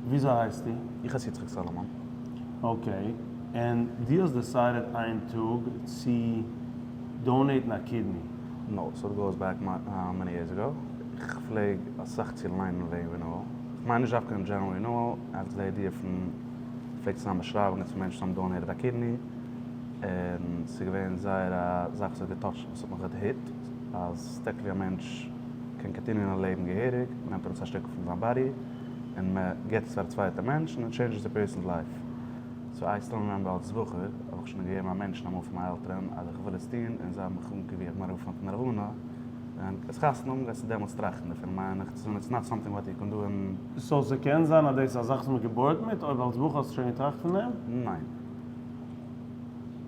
וויאזוי הייסטו? איך הייס יצחק סאלאמאן. Okay, און דו האסט decided איין טאג צו donate ן א kidney? No, so it goes back many years ago. איך פלעג אסאך צו ליינען וועגן Renewal. איך מיין נישט דווקא אין general Renewal, אלס די idea פון פלעגט צו זיין באשרייבונגען פון מענטשן וואס האבן donated א kidney, און ס'איז געווען זייער א זאך וואס האט גע touch ט, וואס האט מיך גע hit, אז technically א מענטש קען continue ען לעבן געהעריג, מ'נעמט ארויס א שטיקל פון זיין body, און מ'געט עס פאר א צווייטע מענטש, און it changes די person's life. So I still remember אלס בחור האב איך שוין געגעבן א mention אמאל פאר מיינע עלטערן אז איך וויל עס טון, און זיי האבן מיך אנגעקוקט ווי איך בין אראפ פון נרבונה, און עס חתונה האבן גייסטו דעמאלטס טראכטן דערפון, מיין איך צו זאגן it's not something what you can do אין. So ס'קען זיין אז דאס איז א זאך וואס מ'איז געבוירט מיט, אויב אלס בחור האסטו שוין געטראכט פון דעם? ניין.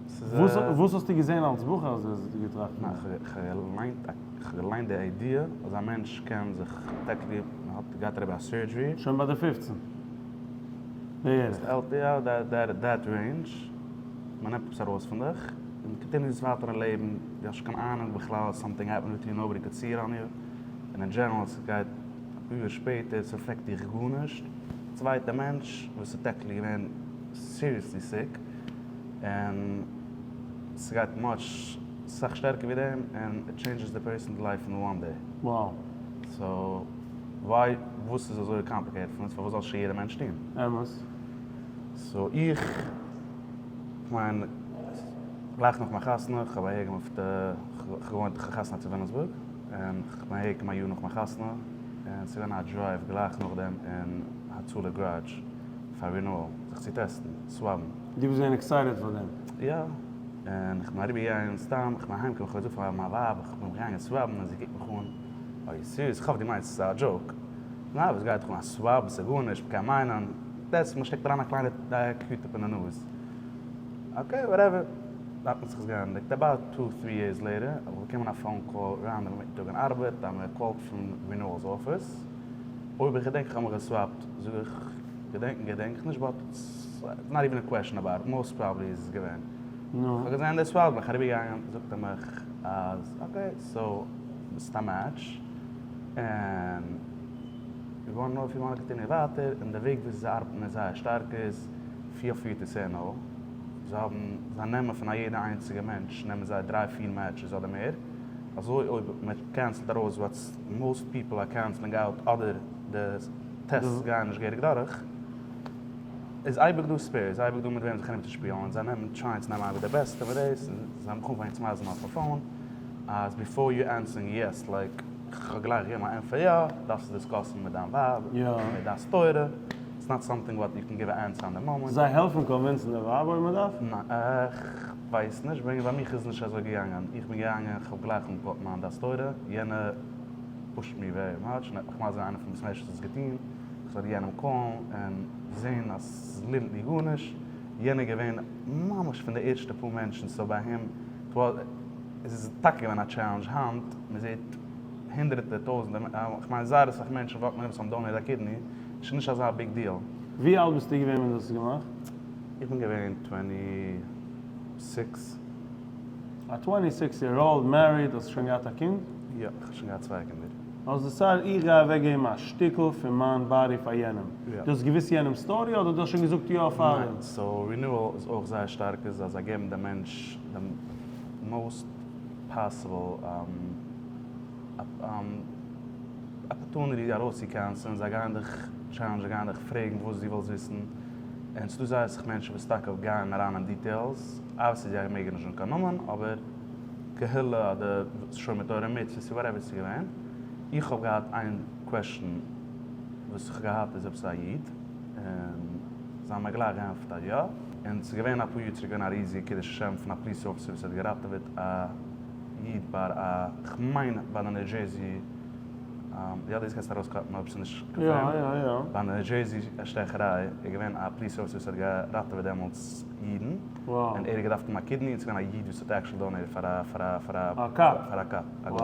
ס'איז א. וואס האסטו געזען אלס בחור אז דו האסט געטראכט פון דעם? ניין, כ'האב געליינט די idea אז א מענטש קען זיך technically, מ'האט געהאט אריבער א surgery. שוין ביי די פופצן בערך. יא, that range. מ'נעמט עפעס ארויס פון דיך, און continue סט ווייטער אין לעבן, דו האסט נישט קיין אהנונג בכלל אז something happened with you, nobody could see it on you, און אין general ס'גייט אפאר יאר שפעטער, ס'עפעקט דיך גארנישט, צווייטע מענטש וואס איז technically געווען seriously sick, און ס'גייט much סאך שטערקער ווי דעם, און it changes די person's life in one day. Wow. So why וואס איז אזוי complicated פון עס, פארוואס זאל שוין יעדער מענטש טון? אמת. So איך מיין גלייך נאך מיין חתונה, כ'האב אהער גע move ט, כ'האב געוואוינט, כ'האב חתונה צו וויליאמסבורג, און כ'בין אהער געקומען א יאר נאך מיין חתונה, און ס'איז געווען א drive גלייך נאכדעם אין הצלה גאראדזש פאר Renewal, זיך צו test ן, swab ן. דו ביסט געווען excited פאר דעם? יא, און כ'בין אריבער געגאנגען סתם, כ'בין אהיים געקומען, כ'האב געזאגט פאר מיין ווייב, כ'בין געגאנגען swab ן, און זי קוקט מיך אן, are you serious? כ'האף דו מיינסט ס'איז א joke. ניין, וואס גייט דיך אן א swab, ס'איז גארנישט, מ'קען מיינען, דעס, מ'שטעקט אריין א קליינע Q-tip אין די נאז. Okay, whatever. דארט האט זיך עס געענדיגט. About two three years later האב איך באקומען א phone call random אינמיטן טאג אין ארבעט אז מען call ט פון Renewal's office אויב איך געדענק איך האב מיך גע swab ט. זאג איך, געדענקן געדענק איך נישט but it's not even a question about it, most probably איז עס געווען. נו. איך האב געזען די swab בין איך אריבערגעגאנגען זאגט ער מיך אז okay so ביסט א match און we want know if you want continue ווייטער און די וועג וויאזוי זיי ארבעטן איז זייער שטארק איז feel free to say no, זיי האבן, זיי נעמען פון א יעדע איינציגע מענטש נעמען זיי דריי פיר matches אדער מער, אזוי אויב מען cancel ט ארויס וואס most people are canceling out אדער די tests גייען נישט געהעריג דורך, איז אייביג דא spare, איז אייביג דא מיט וועם זיך ארום צו שפילן, און זיי נעמען try ען צו נעמען אייביג די בעסטע מיט דאס, און זיי האבן מיך אנגעפאנגען צו ווייזן אויפן phone אז before you answering yes like כ'האב גלייך געגעבן א ענטפער יא, דארפסטו discuss ן מיט דיין ווייב, מיט דעת תורה. It's not something what you can give a answer on the moment. זיי העלפן convince ן די ווייב אויב מען דארף? ניין, איך ווייס נישט, ביי מיך איז נישט אזוי געגאנגען, איך בין געגאנגען, איך האב גלייך אנגעקאלט מיין דעת תורה, יענע push ט מיר very much, און האט מיך מזל איינער פון בית מדרש האט עס געטון, איך זאל יענעם call ן און זען אז ס'איז literally גארנישט, יענער געווען ממש פון די ערשטע פאר מענטשן, so ביי אים איז עס טאקע געווען א challenge, היינט מען זעט הונדערטער טויזענטער, כ'מיין זייער אסאך מענטשן walk ן ארום וואס האבן donated א kidney, ס'איז נישט אזא big deal. ווי אלט ביסטו געווען ווען דו האסט עס געמאכט? איך בין געווען 26. א 26 year old, married, האסט שוין געהאט א קינד? יא, איך האב שוין געהאט צוויי קינדער. האסט decided איך גיי אוועקגעבן א שטיקל פון מיין body פאר יענעם. יא. דו האסט געוואוסט יענעמ'ס story אדער דו האסט שוין געזאגט יא פארדעם? ניין, so Renewal איז אויך זייער שטארק איז אז זיי געבן דעם מענטש דעם most possible opportunity ארויס צו cancel ען, זיי גייען דיך challenge ען, זיי גייען דיך פרעגן וואס דו ווילסט וויסן, און ס'דא זייער אסאך מענטשן וואס טאקע גייען אריין אין details, obviously זיי מעגן נישט זאגן קיין נאמען, אבער קהילה אדער שומר תורה ומצוות צו whatever ס'איז געווען, איך האב געהאט איין question וואס איך האב געהאט איז עפעס א איד, און זיי האבן מיר גלייך געענטפערט אז יא, און ס'איז געווען אפאר יאר צוריק געווען א ריזיגע קידוש השם פון א police officer וואס האט געראטעוועט א איד ביי א, כ'מיין ביי די ניו דזשערסי, יא דאס קענסטו ארויס cut ן אויב ס'איז נישט confirmed, ביי די ניו דזשערסי שטעכעריי איז געווען א police officer וואס האט געראטעוועט דעמאלטס אידן, און ער האט געדארפט האבן א kidney, און ס'איז געווען א איד וואס האט actually donated פאר א פאר א פאר א פאר א cop, א גוי,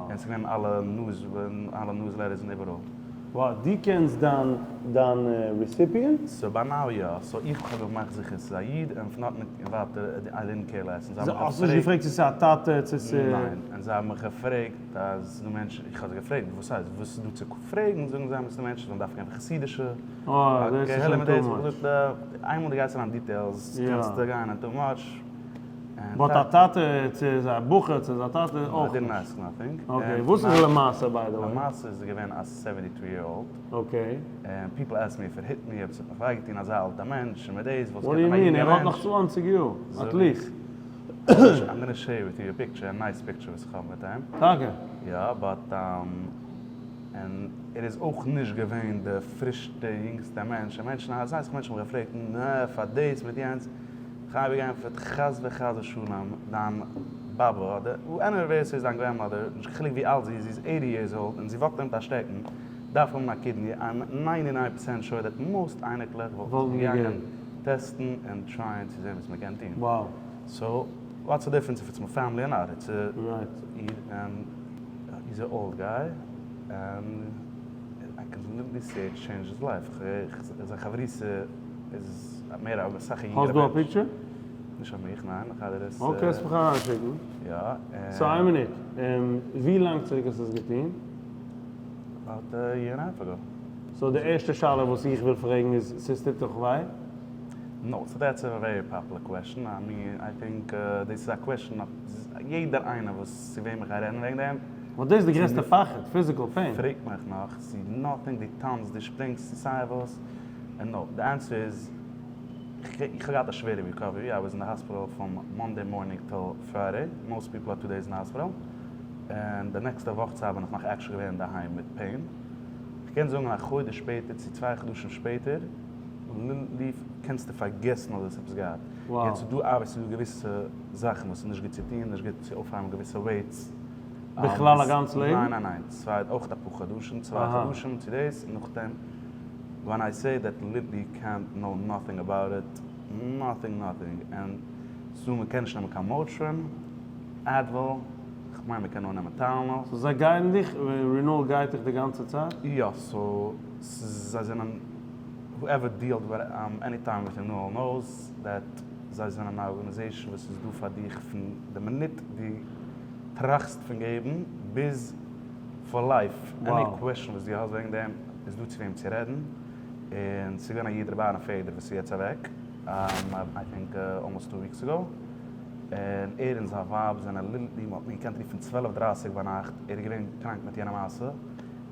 און ס'איז געווען אלע news אלע newsletters און איבעראל. Wow, דו קענסט דיין דיין recipient? So by now יא, so איך האב געמאכט זיכער ס'איז א איד און פון דארט און ווייטער I didn't care less, און זיי האבן מיך האסט נישט געפרעגט צו ס'איז א טאטע צו ס'איז. ניין, און זיי האבן מיך געפרעגט אז ס'איז דא מענטשן, איך האב זיי געפרעגט וואס הייסט וואס איז דא צו פרעגן, זאגן זיי מיר ס'איז דא מענטשן וואס דארפן גיין פאר חסידישע אה, דאס איז שוין too much. איינמאל דו גייסט אריין details קענסטו גיין אין too much. But א טאטע צו איז א בחור צו איז א טאטע אויך נישט. I didn't ask nothing. Okay, וואס איז למעשה by the way? למעשה איז ער געווען א 72 year old. Okay. און people ask me if it hit me, אויב ס'האט מיך וויי געטון אזא אלטע מענטש און מיט דאס וואלסט What do you mean? ער האט נאך 20 יאר, at least. I'm gonna share with you a picture, a nice picture וואס איך האב מיט אים. טאקע? יא, but און ער איז אויך נישט געווען די פרישסטע יונגסטע מענטש, און מענטשן, אזא סאך מענטשן האבן געפרעגט, נע, פאר דאס מיט יענץ. כ'האב געענטפערט, חס וחס ושלום, דיין באבע אדער whoever ווער ס'איז דיין grandmother, נישט קיין חילוק ווי אלט זי איז, זי איז 80 years old און זי walk ט ארום מיט א שטעקן, דארף האבן א kidney, I'm 99 percent sure that most אייניקלעך וואלטן זיך געגאנגען טעסטן און try ען צו זען וואס מ'קען טון. So what's the difference if it's my family or not, it's a איד and he's a old guy and I can literally say it changed his life, זיין חברותא איז מער א סאך יונגערע האסט דא א מענטש. picture? נישט אויף מיך, ניין, איך האב דיר עס. Okay, קענסט מיך אריינשיקן. יא. So איין מינוט, ווי לאנג צוריק האסטו עס געטון? About a year and half ago. So די ערשטע שאלה וואס איך וויל פרעגן איז, ס'טוט דיך וויי? No, so that's a very popular question, I mean, I think דאס איז א question יעדער איינער וואס צו וועם איך גיי רעדן וועגן דעם. ווייל דאס איז די גרעסטע פחד, physical pain. פרעגט מיך נאך, צו nothing, דו טאנצט, דו שפרינגסט, צו סיי וואס. און no, די answer איז, איך האב געהאט א שווערע recovery, I was in די hospital פון Monday morning till Friday, most people are two days אין די האספיטאל, און די נעקסטע וואך צייט בין איך נאך actually געווען אינדערהיים מיט pain, איך קען זאגן א חודש שפעטער צו צוויי חדשים שפעטער, ליף קענסטו פארגעסן אז דו האסט עפעס געהאט, יעצט איז דא obviously דא געוויסע זאכן וואס איז נישט גוט צו טון, נישט גוט צו אויפהייבן געוויסע weights. בכלל א גאנץ לעבן? ניין ניין ניין, צוויי אויך אפאר חדשים, צוויי חדשים צו דאס, און נאכדעם when I say that literally can't know nothing about it, nothing nothing, און סאו מען קען נישט נעמען קיין Motrin, Advil, כ'מיין מען קען נאר נעמען Tylenol. So זיי גייען דיך, Renewal גייט דיך די גאנצע צייט? יא, so זיי זענען, whoever dealt with any time with Renewal knows that זיי זענען א organization וואס איז דא פאר דיך פון די מינוט דו טראכסט פון געבן ביז for life, any question וואס דו האסט וועגן דעם איז דא צו וועם צו רעדן, און ס'איז געווען א איד רבי אהרן פעדער וואס איז יעצט אוועק, I think almost two weeks ago, און ער און זיין ווייב זענען literally, מ'האט מיר געקענט רופן 12 דרייסיג ביינאכט, ער איז געווען קראנק מיט יענע מעשה,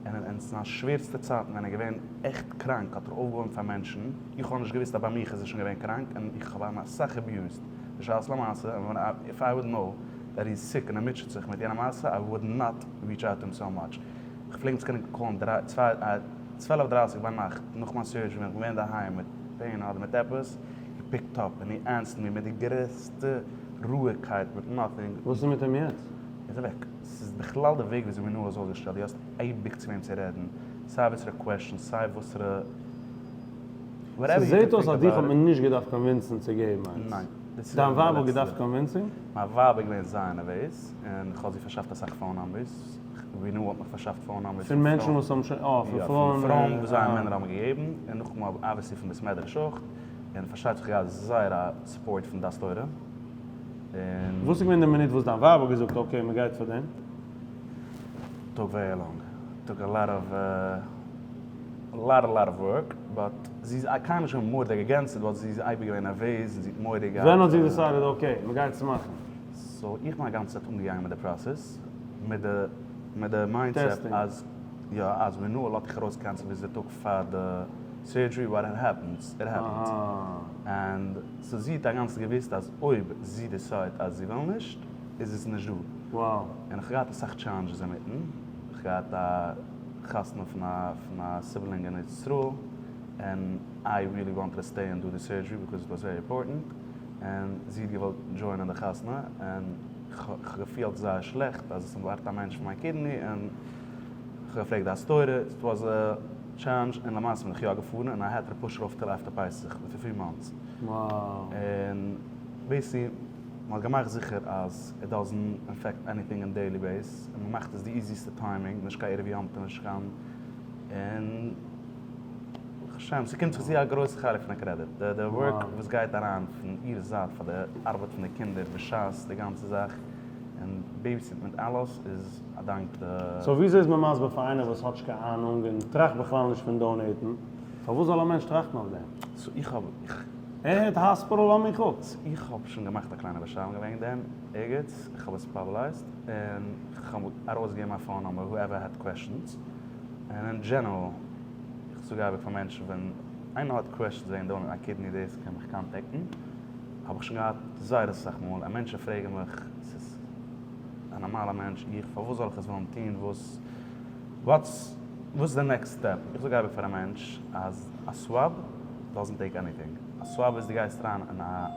און אין זיין שווערסטע צייטן ווען ער איז געווען עכט קראנק האט ער אויפגעהויבן פאר מענטשן, איך האב נישט געוואוסט אז ביי מיך איז ער שוין געווען קראנק, און איך האב אים אסאך abused בשעת למעשה, און if I would know that he's sick און ער מוטשעט זיך מיט יענע מעשה, I would not reach out to him so much. איך פלעג אים קענען call ן דריי, צוויי, 12 דרייסיג ביינאכט נאך מיין surgery ווען איך בין געווען אינדערהיים מיט pain אדער מיט עפעס, he picked up און he answered מיר מיט די גרעסטע רואיגקייט מיט nothing. וואס איז מיט אים יעצט? ער איז אוועק. ס'איז בכלל די וועג וויאזוי מנהל איז אויסגעשטעלט, דו האסט אייביג צו וועם צו רעדן, סיי וואסערע questions, סיי וואסערע whatever you ס'זעט can אויס think אז דיך about האט it. מען נישט געדארפט convince ן צו געבן איינס. ניין. דאס איז דיין געווען די ווייב האט לעצטע. געדארפט convincing? מיין ווייב איז געווען זייער נערוועז, און איך האב זי פארשאפט אסאך phone numbers. Renewal האט מיך פארשאפט phone numbers פון מענטשן וואס האבן שוין, אה, פון יא, פרויען. פון פרויען וואס זייער מענער האבן געגעבן, און נאכדעם האב obviously פון בית מדרש אויך, און פארשטייט זיך געהאט זייער א support פון דעת תורה. און. וואס איז געווען די מינוט וואס דיין ווייב האט געזאגט okay מען גייט פאר דעם? Took very long. Took a lot of lot lot of work, but זי איז קיינמאל נישט געווען מורא'דיג against it, ווייל זי איז אייביג געווען נערוועז און זי האט מורא געהאט. ווען האט זי decided okay מען גייט עס מאכן? So איך בין א גאנצע צייט אנגעגאנגען מיט די process, מיט די מיט די mindset אז יא אז Renewal לאזט דיך ארויס cancel ביז די טאג פאר די surgery, what it happens it happens, and so זי האט א גאנצע געוויסט אז אויב זי decide אז זי וויל נישט איז עס נישט דא. Wow. און איך האב געהאט אסאך challenges אינמיטן, איך האב געהאט א חתונה פון א פון א sibling אין ארץ ישראל, און I really wanted to stay and do the surgery because it was very important, און זי האט געוואלט join ען די חתונה, און כ'האב געפילט זייער שלעכט אז עס ווארט א מענטש פון מיין kidney, און כ'האב געפרעגט דעת תורה, it was a challenge, און למעשה בין איך יא געפארן, און I had to push off till after פסח, for three months. און basically מ'האט געמאכט זיכער אז it doesn't affect anything on daily base, און מ'מאכט עס די easy סטע timing, נישט קיין ערב יום טוב, נישט קיין. און ברוך השם ס'קומט זיך זי א גרויסע חלק פון די credit, די work וואס גייט אריין פון איר זייט פאר די ארבעט פון די קינדער בשעת די גאנצע זאך און babysit מיט אלעס איז א דאנק די. so וויאזוי איז מען מסביר פאר איינער וואס האט נישט קיין אהנונג און טראכט בכלל נישט פון donate ן, פארוואס זאל א מענטש טראכטן אויף דעם? so איך האב איך. ער הערט hospital לאז מיך אפ. so איך האב שוין געמאכט א קליינע באשרייבונג וועגן דעם ערגעץ, איך האב עס published און כ'האב ארויסגעגעבן מיין phone number whoever had questions, און אין general איך זאג אייביג פאר מענטשן ווען איינער האט questions וועגן donate ן א kidney דאס קען מיך contact ן, האב איך שוין געהאט זייער אסאך מאל אז מענטשן פרעגן מיך ס'איז א נארמאלע מענטש איך פארוואס זאל איך עס וועלן טון וואס what's וואס איז די next step, איך זאג אייביג פאר א מענטש אז א swab doesn't take anything, א swab איז דו גייסט אריין אין א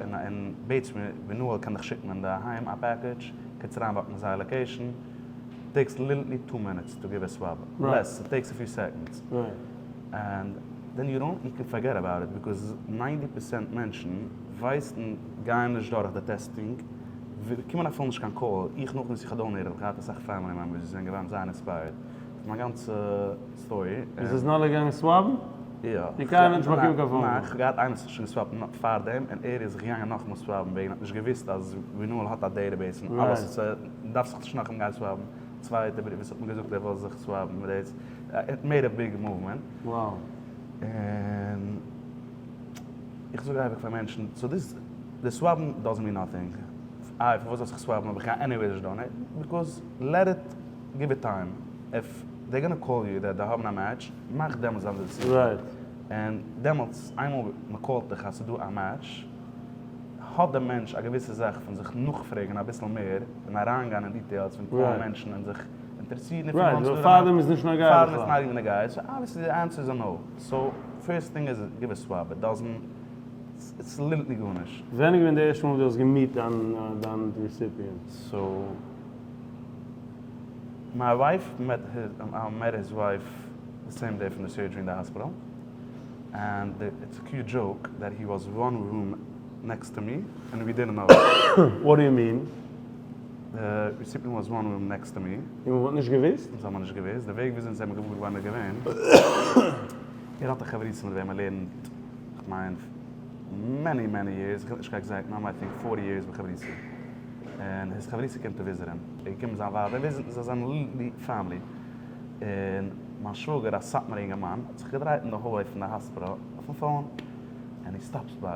אין אין בעטסט מיר Renewal קען דיך שיקן אינדערהיים א package, קענסט אריינוואקן אין זייער location, takes literally two minutes to give a swab, less, it takes a few seconds, and then you don't you can forget about it because ninety percent מענטשן ווייסן גייען נישט דורך די testing, באקומען אפילו נישט קיין call, איך נאכדעם וואס איך האב donated האב איך געהאט אסאך family members וואס זענען געווארן זייער inspired פון מיין גאנצע story. איז עס נאר געגאנגען swab ן? יא. און קיינער האט נישט באקומען קיין phone call? ניין, איך האב געהאט איינער וואס האט שוין גע swab ט פארדעם און ער איז זיך געגאנגען נאכאמאל swab ן וועגן ער האט נישט געוואוסט אז Renewal האט א database און אלעס סאו דארף זיך נישט נאכאמאל גיין swab ן, צווייטע ברודער וואס האט מיר געזאגט ער וויל זיך swab ן מיט דאס, it made a big movement. וואו. און איך זאג אייביג פאר מענטשן, so דאס די swab ן doesn't mean nothing, איי פארוואס זאלסט זיך swab ן אויב איך גיי anyway נישט donate ן, because let it give it time, if they gonna call you that זיי האבן א match, מאך דעמאלטס דיין decision, און דעמאלטס איינמאל מען call ט דיך אז ס'איז דא א match, האט דער מענטש א געוויסע זאך פון זיך נאכפרעגן אביסל מער און אריינגיין אין details פון call ן מענטשן און זיך אינטערעסירן if he wants to פארדעם איז נישט נוגע פארדעם איז not even נוגע, so obviously די answer איז א no, so first thing is give a swab, it doesn't, it's literally גארנישט. ווען איז געווען די ערשטע מאל וואס דו האסט גע meet דיין recipient? so my wife met met his wife the same day פון די surgery אין די hospital, and it's a cute joke that he was one room next to me and we didn't know. What do you mean? די recipient was one room next to me. און מ'וואלט נישט געוואוסט? אונז האבן נישט געוואוסט. די וועג וויאזוי אונז זעמיר געוואר געווארן איז געווען, ער האט א חברותא מיט וועם ער לערנט, כ'מיין many many years, איך געדענק נישט קיין exact number, I think forty years בחברותא. און his חברותא קומט to visit אים. ער איז געקומען מיט זיין ווייב, ער visit זיי זענען literally family. און מיין שוואגער א סאטמאר אינגערמאן האט זיך געדרייט אין די hallway פון די hospital אויפן phone, and he stops by,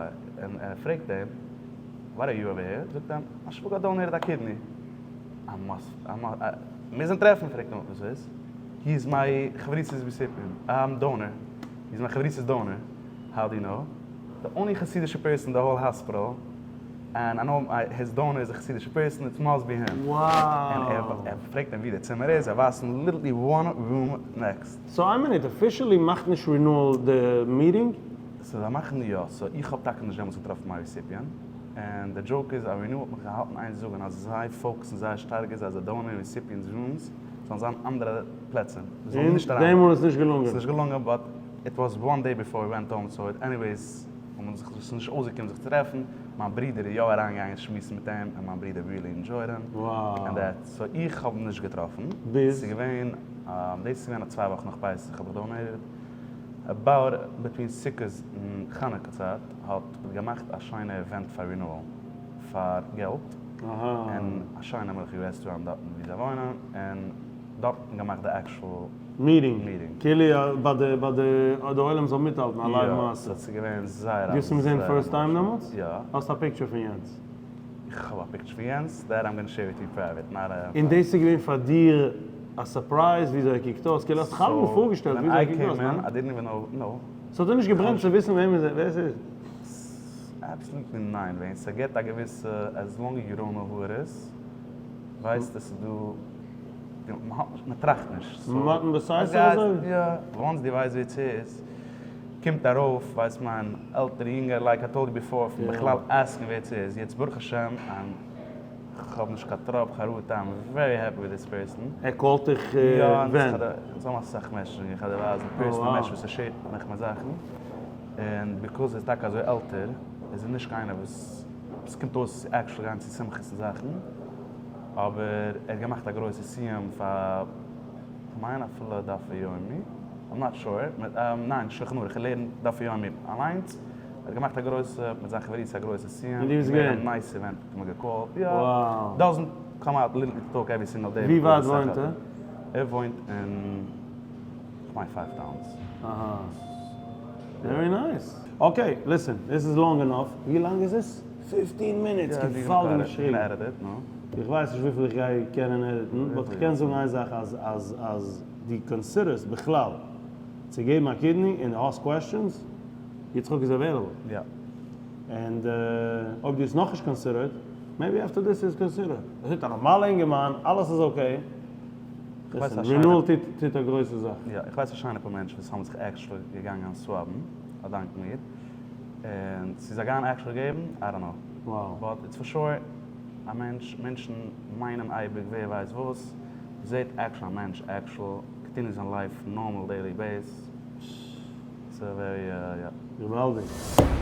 און ער פרעגט אים, what are you over here? זאגט אים, מיין שוואגער האט donated א kidney. I must, I must, מוז אים טרעפן, פרעגט אים וואס איז? he is my חברותא'ס recipient, donor, he is my חברותא'ס donor, how do you know? The only חסידישע person אין די whole hospital, and I know his donor איז א חסידישע person, it must be him. און ער פרעגט אים ווי די צימער איז, ער ווייזט אים literally one room next. so איין מינוט, officially מאכט נישט Renewal די meeting? so זיי מאכן יא, so איך האב טאקע נישט דעמאלטס געטראפן מיין recipient, און די joke איז אז Renewal האט מיך געהאלטן איין זאגן אז זיי focus ן זייער שטארק איז אז די donor און recipients rooms זאלן זיין אנדערע פלעצער, זיי זאלן נישט אריין. און די מאל איז נישט געלונגען? ס'איז נישט געלונגען but it was one day before we went home so it anyways האט מען זיך עס איז נישט אויסגעקומען זיך צו טרעפן, מיין ברודער איז יא אריינגעגאנגען שמועסן מיט אים און מיין ברודער really enjoyed אים און that, so איך האב נישט געטראפן, ביז? ס'איז געווען, דאס איז געווען א צוויי וואכן נאך פסח האב איך donated, about between סוכות און חנוכה צייט האט געמאכט א שיינע event פאר Renewal פאר געלט, אין א שיינע מילכיגע רעסטוראנט דארטן ווי זיי וואוינען, און דארטן געמאכט די actual meeting. כאילו ביי די ביי די די עולם זאל מיטהאלטן א live מעשה. יא, ס'איז געווען זייער א דו האסט אים געזען first time דעמאלטס? יא. האסט א picture פון יענץ? איך האב א picture פון יענץ, that I'm gonna share with you private, not א. און דאס איז געווען פאר דיר א surprise וויאזוי ער קוקט אויס? כאילו האסט דיך אלעמאל פארגעשטעלט וויאזוי ער קוקט אויס, ניין? I didn't even know, no. ס'האט דיר נישט געברענט צו וויסן וועם ווער ס'איז? Absolutely ניין, ווען ס'געט א געוויסע as long as you don't know who it is, ווייסטו ס'איז דא. מען טראכט נישט. מתן בסתר אזוי? יא, once דו ווייסט ווער ס'איז, קומט ארויף, ווייסט מיין עלטערע יונגער like I told you before, פון בכלל ask ן ווער ס'איז, יעצט ברוך השם כ'האב נישט קיין טראפ חרטה, I'm very happy with this person. ער call ט דיך ווען? יא, אונז האבן אסאך messaging, איך האב דיר ווייזן personal message וואס ער share ט מיך מיט זאכן, און because ער איז טאקע אזוי עלטער, איז ער נישט קיינער וואס, ס'קומט אויס actually גיין צו שמחות און זאכן. אבער ער האט געמאכט א גרויסע סיום פאר כ'מיין אפילו דף היומי, I'm not sure, ניין שלחן ערוך, ער לערנט דף היומי אליינס, ער האט געמאכט א גרויסע, מיט זיין חברותא א גרויסע סיום, און דו ביסט געווען געווען? א nice event, האט ער מיר געקאלט, יא, doesn't come out literally to talk every single day. ווי ווייט וואוינט ער? ער וואוינט אין, כ'מיין Five Towns. אהא. Very nice. Okay, listen, this is long enough. ווי לאנג איז עס? 15 minutes! געוואלדיג געשריגן. איך ווייס נישט וויפיל איך גיי קענען edit ן, but איך קען זאגן איין זאך אז אז אז דו consider סט בכלל צו געבן א kidney און דו האסט questions, יצחק איז available. יא. און אויב דו האסט נאכנישט considered, maybe after this איז consider. ער זאגט א נארמאלע אינגערמאן, אלעס איז okay. Renewal טוט א גרויסע זאך. יא, איך ווייס א שיינע פאר מענטשן וואס האבן זיך actually געגאנגען swab ן, א דאנק מיר. און צו זיי גייען actually געבן, I don't know. But it's for sure א מענטש, מענטשן מיינען אייביג ווער ווייסט וואס, זעט actually א מענטש actual continue זיין life normal daily base, ס'איז very יא. געוואלדיג.